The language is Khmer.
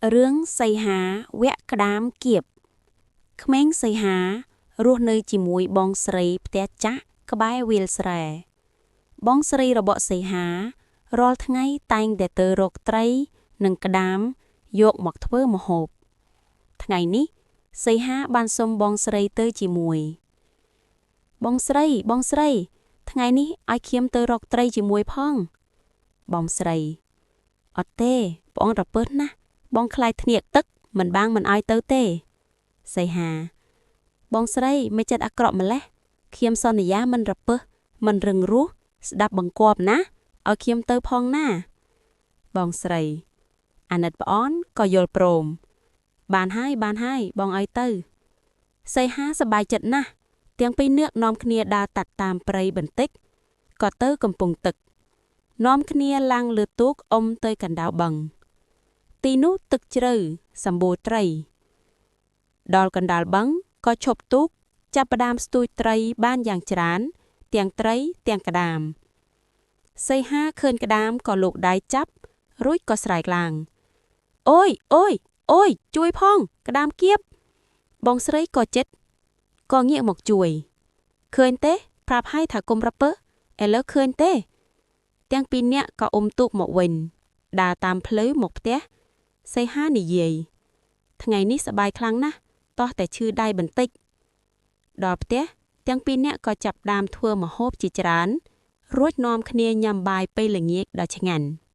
រឿងសីហាវគ្គក្តាមគៀបក្មេងសីហារស់នៅជាមួយបងស្រីផ្ទះចាស់ក្បែរវាលស្រែបងស្រីរបស់សីហារាល់ថ្ងៃតែងតែទៅរកត្រីនិងក្តាមយកមកធ្វើម្ហូបថ្ងៃនេះសីហាបានសុំបងស្រីទៅជាមួយបងស្រីបងស្រីថ្ងៃនេះឲ្យខ្ញុំទៅរកត្រីជាមួយផងបងស្រីអត់ទេបងរពើសណាស់បងខ្លាចធ្នៀកទឹកមិនបាងមិនឲ្យទៅទេសីហាបងស្រីមិនចិត្តអាក្រក់ម្លេះខ្ញុំសន្យាមិនរពើសមិនរឹងរូសស្ដាប់បង្គាប់ណាឲ្យខ្ញុំទៅផងណាបងស្រីអាណិតប្អូនក៏យល់ព្រមបានហើយបានហើយបងឲ្យទៅសីហាសប្បាយចិត្តណាស់ទាំងពីរនាក់នាំគ្នាដើរតាត់តាមព្រៃបន្តិចក៏ទៅកំពង់ទឹកនាំគ្នាឡើងលើទូកអុំទៅកណ្ដៅបឹងទីនោះទឹកជ្រៅសម្បូរត្រីដល់កណ្ដាលបឹងក៏ឈប់ទូកចាប់ផ្ដើមស្ទូចត្រីបានយ៉ាងច្រើនទាំងត្រីទាំងក្តាមសីហាឃើញក្តាមក៏លូកដៃចាប់រួចក៏ស្រែកឡើងអូយអូយអូយជួយផងក្តាមគៀបបងស្រីក៏ចិត្តក៏ងាកមកជួយឃើញទេប្រាប់ឲ្យថាគុំរពើឥឡូវឃើញទេទាំងពីរនាក់ក៏អុំទូកមកវិញដើរតាមផ្លូវមកផ្ទះសីហានិយាយថ្ងៃនេះសប្បាយខ្លាំងណាស់តោះតែឈឺដៃបន្តិចដល់ផ្ទះទាំងពីរនាក់ក៏ចាប់ផ្ដើមធ្វើម្ហូបជាច្រើនរួចនាំគ្នាញ៉ាំបាយពេលល្ងាចដ៏ឆ្ងាញ់។